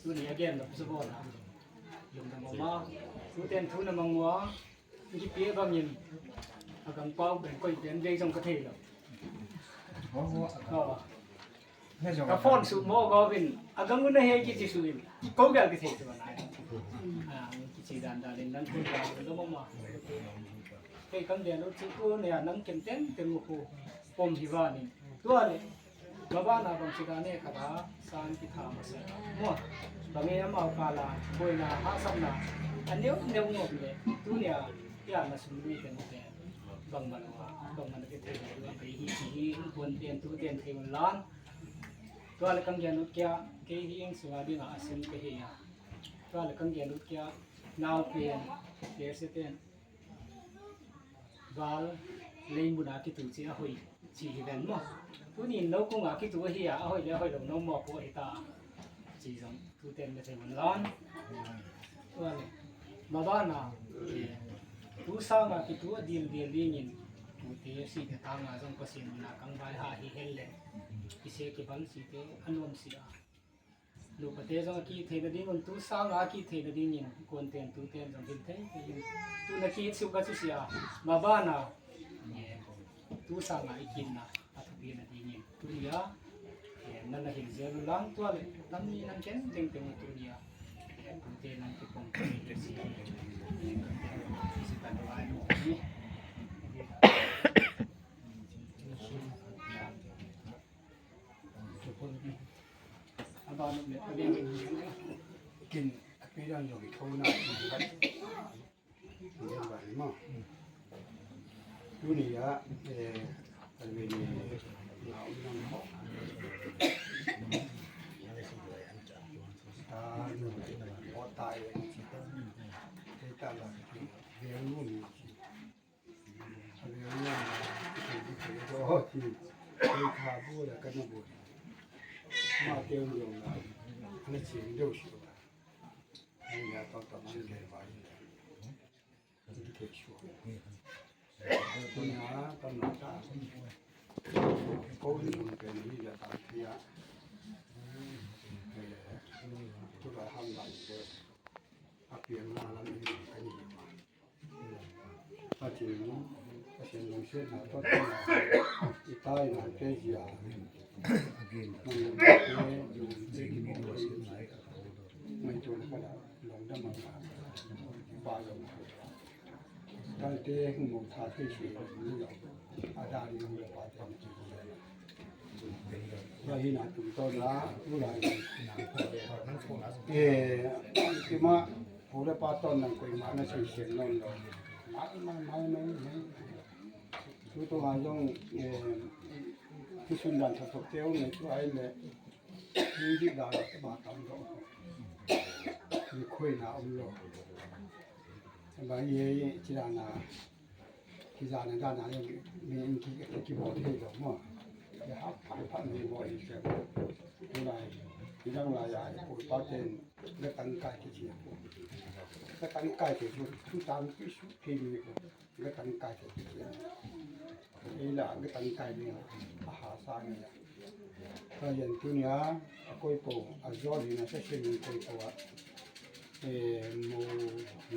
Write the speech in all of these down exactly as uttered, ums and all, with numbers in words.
Tuni a gen lam sa bawl a, lungdam om a, tuten thu na mang ua, i kipia bangin, a gangpau pen koi pen vei zong ka thei lou. Aw. Ka phone suk maw ka vin, a gang un a hei kichi suk in, kou gal kithei suk a nai. Ah, kichi dandan in nan kou gal lungdam om a. Kei kam dia lo chu ko ne a nang kem teng teng u ko pom hi va ni. Tua le, Maban a bang si dan e ka da, san ki tha ma sa. Mo, bang e amau ka la, boina, hahsatna, a neu neu ngop le, tuni a, ya na sum ni te mo te, bang man wa, bang man ke te, bang hi, hi, hi, bun ten, tu ten, te lan. Tua le kan gen ut kia, ke hi eng sua di na, a sim ke hi ya. Tua le kan gen ut kia, nau pen, ke se ten. Val lei mun a kitu chi a hoih chi hi ven maw. Tuni in lo kung a kitu ahi a, a hoih le a hoih lou na om maw pawh hi ta. Chi zong tuten na thei un lan. Tua le. Maban a, eh, tu sang a kitu a dil dil ding in, tute si te tang a zong Pasian mun a kang vai ha hi hel le. Kise kibang si te a nuam si a. Nupate zong a kithei na ding un, tu sang a kithei na ding in, kuan ten tu ten zong din thei thei in. Tu na ki suk ka chu sia, Maban a, eh, tu sang a i kin na, a thupi na ding in. Tuni a, eh, na na hin zel u lang tua le, nam ni nan ken teng teng u tuni a. Eh, tu te nan ki pom te si, eh, si tan lai ni. Kin a pi dan zong i thou na. Tuni a, eh, a ve ni na um nang ho. Ta nu, o ta e. Te ta la, ve nu ni. Pathian, Pathian lungsiatna tawh i tai na te zia. Mai tuan kala lungdam a pa zong. Talte hung mong tha te si ni lo. A dan ni lo pa te. Tua hi na tum to na, tu lai. Eh, kima, pu le pa ton nang koi ma na sei sian non lo. Mai, mai, mai, mai, mai. Tu tu ma zong, eh, tu sun dan thok thok teu ne tu ai le. Ni di da lo ma tam lo. Ni koi na om lo. Ba ye, ye, ci dan na. Ki zan a dan a, mi in ki, ki, ki bawl thei lo maw. Ki hap phat phat mi bawl hi se. Tulai, ki dang lai a, pu pa ten, ga tang kai ki ci. Ga tang kai ki ci, tu tang ki su ki mi ko. Ga tang kai ki ci. Ei la, ga tang kai ni, a ha sa ni a. Ka yan tuni a, a koi po, a zawl hi na session in koi po a. Eh, mo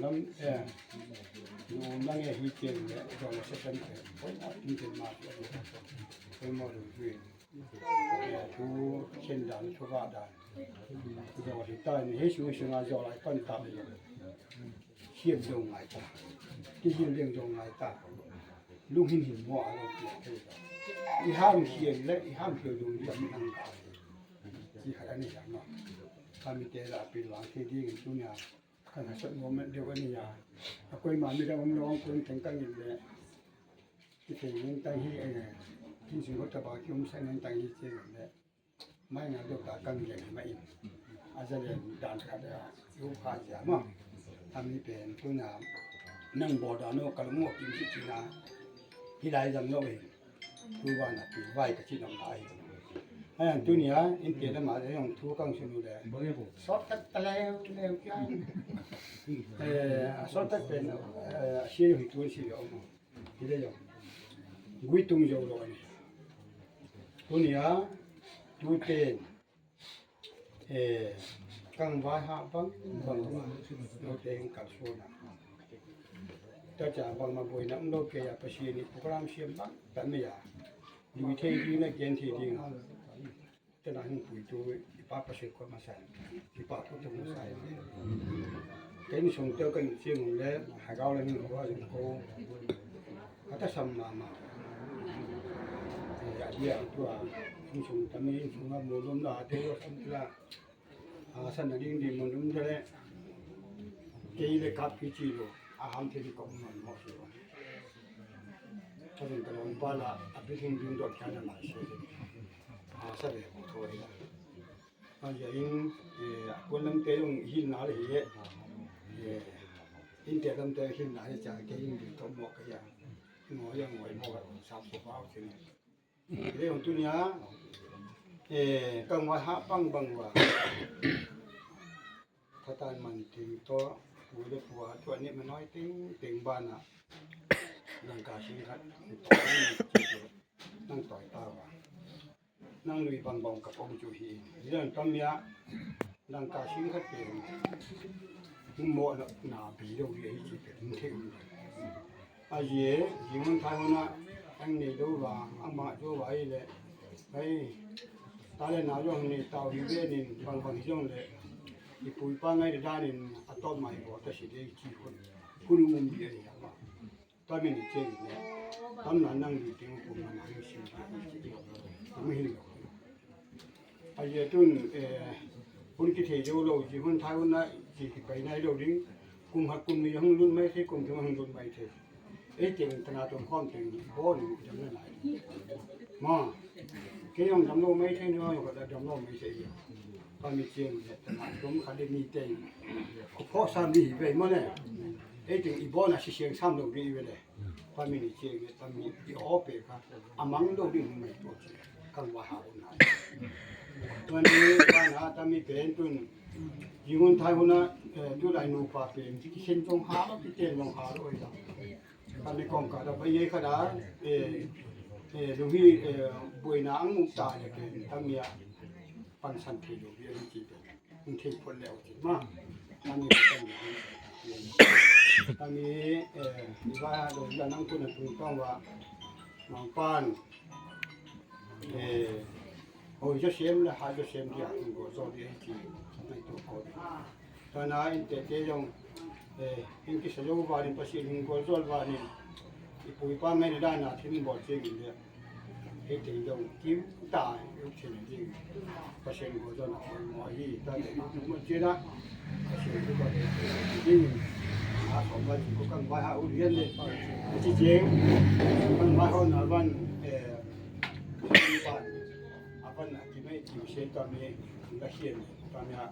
lam, eh, mo lam e hi chen le, zawl na session te. Koi a tin chen ma, koi mo lu tui. Eh, tu chen dan, tu va dan. Zawl hi ta ni, hi su su na zawl ai pan ta ni. Hiam zong ngai ta. Kihil leng zong ngai ta. Lunghin hin maw a lo piak thei ta. I ham hiam le, i ham hiam zong hiam nang ta. Ci khat a ni hiam maw. Ka mi te la pil wang thei ding in tuni a. Ka na sot moment deuh a ni a. A koi ma mi dang om lo ang kun teng ka ngin le. Ki thei ngin tang hi, eh, kin sing ko ta ba ki um sa ngin tang hi ci ngin le. Mai nga dok ta kang lian hi mai in. A za lian dan khat a, yu kha zia maw. A mi pen tuni a nang bawl dan o ka lung o kim si ci na. Hi lai zang lo in. Tu va na pi vai ka ci nang lai. Ahi, tuni a, innte lam a, zong thu kong sim leh. Sawt tak ta leh, leh kia. Eh, sawt tak pen, eh, a sia hi tuan si leh om. Hi leh zong. Gui tung zou lou ni. Tuni a, tuten. Eh, kong vaihawm bang, bang, noute in kalsuan a. Tacha bangmah buaina om lou kei a Pasian in program siam bang, ta mai a. Lui thei ding a, gen thei ding a. Tena hon puitu i Pa Pasian khut masa in, i Pa khut masa in. Ken sung teu kan chiang leh, hagau leh ni hua jong ko. Ka tasam mahmah. Eh, a dia tua, insung tami, insung a mulum la, te lo sam la. A san na ding di mun um te leh. Kei leh kap ki chi lou, a ham thei di kong mun mo si lou. Ka zin ka lawmpa la, a bi hing ding dot ka na lai se. A sa leh ko thoi la. A ya in, eh, a kuan lam te zong hilhna leh hi e. Eh, innte lam te hilhna leh cha ke in di tom mo ka ya. Ngoi ya ngoi mo ka sa ko pau te ni. Leh hong tuni a, eh, kong vaihawm bang bang ua. Thatan man ting toh, pu leh pu a, tua ni manoi ting, ting ban a. Dangka sing khat, nang toi ta ua. Nang lui bang bang ka pom chu hi. Hi dan tam ya, dangka sing khat pen. Mo na, na bi lou di hi chi pen, thei. A zie, zie mun thai hun a, ang nei lou va, ang ma lou va i leh. Ai, ta leh na zong nei tau hi ve nin, bang bang hi zong leh. I pu i pa ngaihna dan in, a tawp mai bo ta si leh chi hun. Hun mun di a ni a ma. Tami ni cheng leh. Tam na nang di teng kum na nang si. Tami hi lou. A zie tun, eh, hun kithei zou lou, zie hun thai hun a, zie kipai nai lou ding. Kum khat kum ni hong lut mai thei, kum thum hong lut mai thei. Ei teng tana tong khawm teng, bo ni dam na nai. Ma, kei hong dam lou mai thei, no hong dam lou mai thei. Tami cheng leh, tana tong khat leh ni teng. Ko sam di hi ve mo ne. Ei teng i bo na si siang sam lou di ve leh. Tami ni cheng leh, tami i aw pe kha, a mang lou ding mai tua chi, kong vaihawm na. Tua ni, ban a tami pen tun, zie mun thai hun a, eh, tulai nupa pen, ki khen zong ha, ki ten zong ha lou i ta. Tami kong ka da, bai ye ka da, eh, eh, lunghi, eh, buaina ang muk ta leh pen, tami a, pansan thei lou, ye chi pen. Thei phot leh uh chi ma. Ani ka ni. Ani, eh, i va do la nang kun tu tong va. Mang pan. Eh, hoi jo sem la ha jo sem dia, in ko zo dia chi. Nai tu ko. Tana innte te zong, eh, in ki sa zo va ni Pasian in ko zo va ni. I pu i pa ngaihna dan a thil bol chiang in dia. Hei teng dong kim ta, hei teng ding. Pasian ko zon a hoi mo hi, ta leh mo chi na. Pasian ko zon a ding. A ko ba ko kong vaihawm u lian leh. Chi jeng. Kong vaihawm na van, eh, pa. A van a ki mai ki se ta mi, la hian, ta mi a.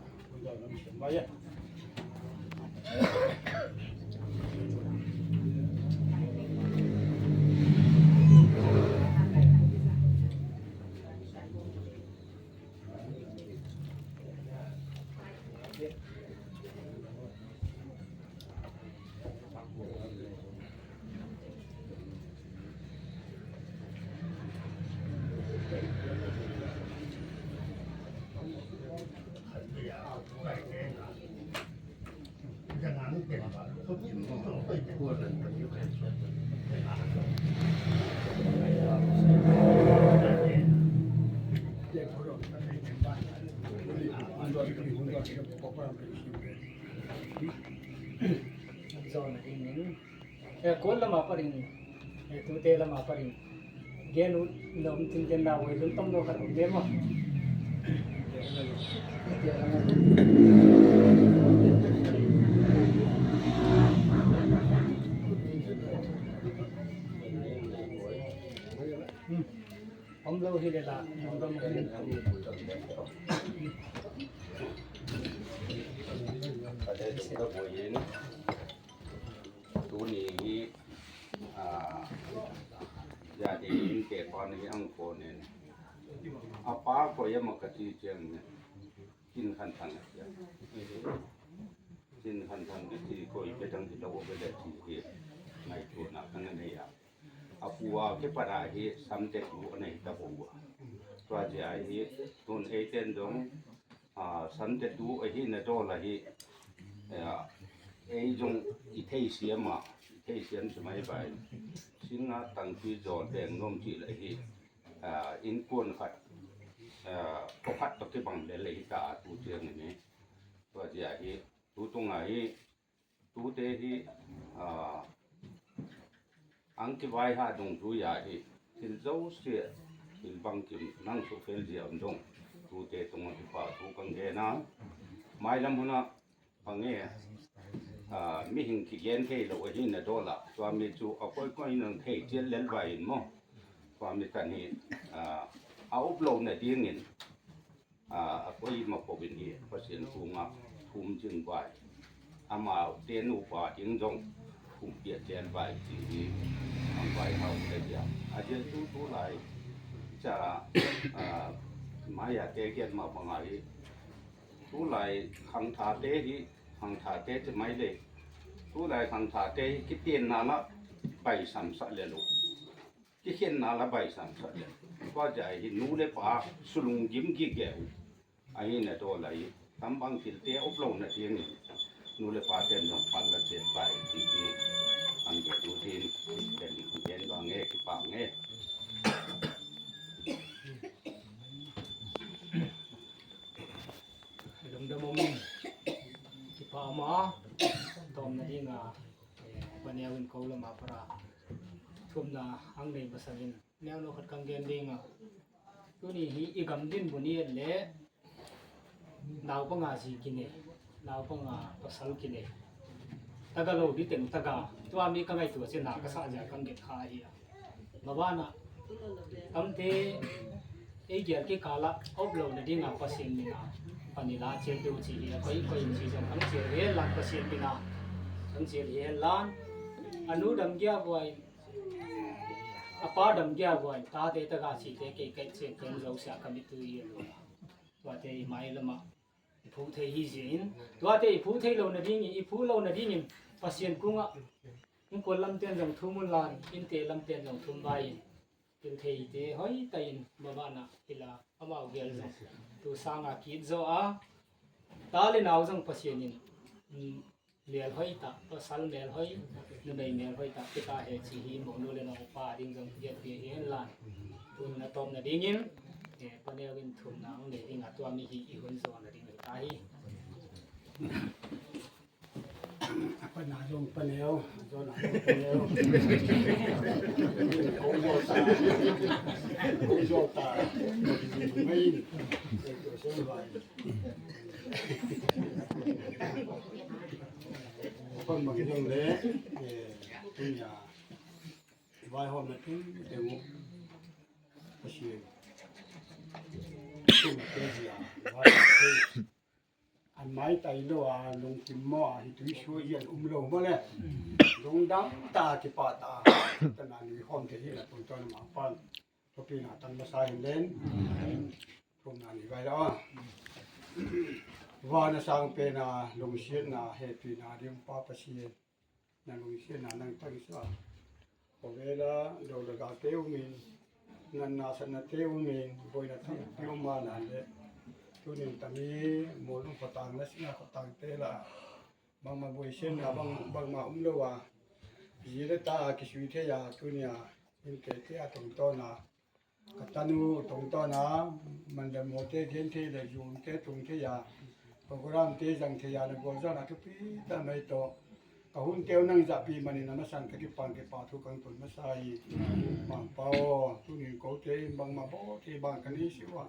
Zon a ding in, eh, kuan lam a parin, eh, tute lam a parin. Gen ut lom tin ten na wei lun tom lo khat om demo. Hmm. Om lo hi leh la, om lo hi leh la. Tuni hi, ah, ya di in ke kon hi ang ko nen. A pa koi a maw ka chi chiang in, Chin Khan Thang a chi a. Chin Khan Thang kichi koi pe dang hilou ve leh chi hi ngaihtuahna ka na nei a. A pu a kipat a hi Samte tu a nei ta bou a. Tua zia hi tun eiten zong, ah, Samte tu ahihna dawla hi, ah, ei zong i theisiam a, i theisiam si mai bai. Singngat tangpi zawl beng nuam chih leh hi, ah, innkuan khat, ah, pakhat toh kibang lel hi ta tu chiang in. Tua zia hi, tu tung a hi, tute hi, ah, ang kivaiha dungzui a hi, thil zosia, thil bangkim nang suk fel zia om zong, tute tung a kipahthu kang gen a. Mailam hun a, bang e, ah, mihing kigen theilou ahihna dawla, tua mi chu a koikoi in a thei chiat lel vai in maw. Tua mi tan hi, ah, a uplouhna ding in, ah, a koimah peuh in hi Pasian kung a thum zing vai. Amaute nupa ding zong thum piak chiat vai chi hi ang vaihawm te dia. A zia tu tulai cha, ah, mai a te gen mah bang a hi, tulai khangthate hi, khangthate chi mai leh, tulai khangthate hi kitenna la baihsam sa lel uh. Kikhenna la baihsam sa lel. Tua zia hi nu leh pa sulunggim gige uh. Ahihna dawla hi, tam bang thilte uplouhna ding in, nu leh pate'n zong pan la chiat vai chi hi, ang gen tu din, gen, gen bang e, kipak e. Lungdam om in, kipak mah, tawpna ding a, eh, Pa Neu in kou lam a para thumna hon nei masa in, neu nou khat kang gen ding a. Tuni hi i gam dinmun i et leh, naupang a zi kinei, naupang a pasal kinei. Tagalou di teng taka, tua mi ka ngaihtuah chiang a ka sa zia kang gen kha hi a. Maban a, tamte, ei gel kikal a, uplouhna ding a Pasian min a, pan i la chiat deuh chi hi a, koikoi in chi zong, ang chial hi hen la Pasian min a, ang chial hi hen la, a nu dam gia buai, a pa dam gia buai, tate taka chite kei kei chian kei zo sia ka mit tu hi a lo. Tuate i mailam a, i phu thei hi zia in, tuate i phu theilouhna ding in, i phulouhna ding in, Pasian kung a, innkuan lamte'n zong thum un la, innte lamte'n zong thum vai in, thil theite hoihtak in, maban a hi la, amau gel zong, tu sang a kit zaw a, ta leh nau zong Pasian in, mm, mel hoihtak, pasal mel hoih, numei mel hoihtak, pia ta hen chi hi, monu leh nau pa ding zong, gel pia hi hen la, tun a tawpna ding in, eh, Pa Neu in thumna hon nei ding a, tua mi hi i hun zuanna ding hi ta hi. A pan a zong Pa Neu, a zawn a zong Pa Neu. Kou zaw ta, kou zaw ta. Mai in, eh, kou zaw vai. A pan bang zong leh, eh, tuni a vaihawmna tengteng uh Pasian tung a te zia, vai te. An maitai lou a, lungkim maw a, hi tui sua i an um lou maw leh. Lungdam ta, kipak ta. Tana ni hon te hi la pun ton ma pan. Thupina tang masa hen len. Thumna ni vai la. Van a sang pen a, lungsiatna, hehpihna ding Pa Pasian. Na lungsiatna nang tangsa. Khovel a, dou leh gak te um in, natna satna te um in, buaina tampi om a na leh. Tunin tami, Mualhnung khotang leh Singngat khotang te la. Bangmah buaisiatna, bang, bangmah um lou a. Zi leh ta a kisui thei a, tuni a, innte te a tungtawn a. Ka tanu tungtawn a, man leh mawte gen thei leh zun te tung thei a, program te zang thei a, na gualzawhna thupi ta mai toh. Ka hun teuh nang zahpih man in a masan ka kipak kipahthu kang tun masa hi. Mangpau, tunin kou te in bangmah bawl thei bang ka nei si ua.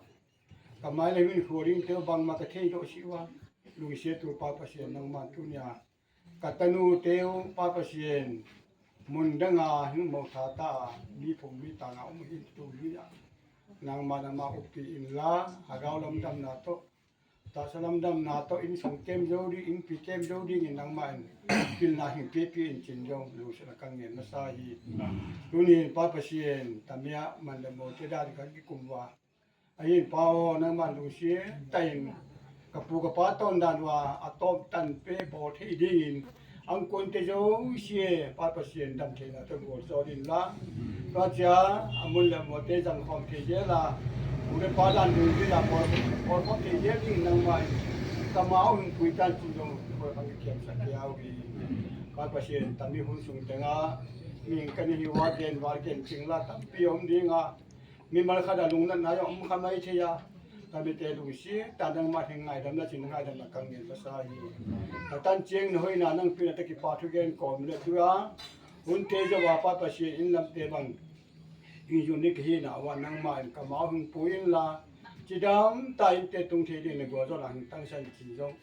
Ka mai leh min khuaring teuh bangmah ka thei doh si ua. Lungsiat tu Pa Pasian nangman tuni a. Ka tanu teuh Pa Pasian, mun dang a hing mawk tha ta, mi phung mi tang a um hi tu hi a. Nangman amah uppih in la, a gau lam damna toh, tahsa lam damna toh, innsung tem zou ding, innpi tem zou ding in nangman pilna hing pipi in chin zou, lungsiatna kang ngen masa hi. Tunin Pa Pasian, tami a man leh mawte dan ka kikum ua. Ahi, Pa aw, nangman lungsiat takin ka pu ka pa tondan ua a tawp tan pe bawl thei dingin, angkuante zosia Pa Pasian damtheihna tawh gualzawh inla. Tua chia a mun leh mualte zang khawm thei zel a, pu leh pa dan dungzui a bawl, bawl khawm thei zel dingin nangmah in ka mau hung pui tan chin zong koi khang kiam sak kei uhi. Pa Pasian, tami hun sung teng a mihing ka hi ua, gen val gen ching la tampi om ding a, mimal khat a lungnatna om kha mai thei a, ka mite lungsiat ta nangmah heng ngaidam la chin ngaidam la ka ngen ka sa hi. Ka tan chiang na hoihna nang pina ta kipahthu gen kawm leh tua hunte zoh a Pa Pasian, inn lamte bang hing zun ni ka hihna ua nangmah in ka mau hung pui inla, chidam ta innte tung thei dingin na gualzawhna hung tangsan chin zong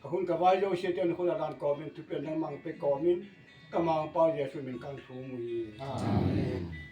ka hun ka vai zosiate na hun a dan kawmin thupiak nangmah pe kawmin ka Mangpau Jesu min ka thum uhi. Amen.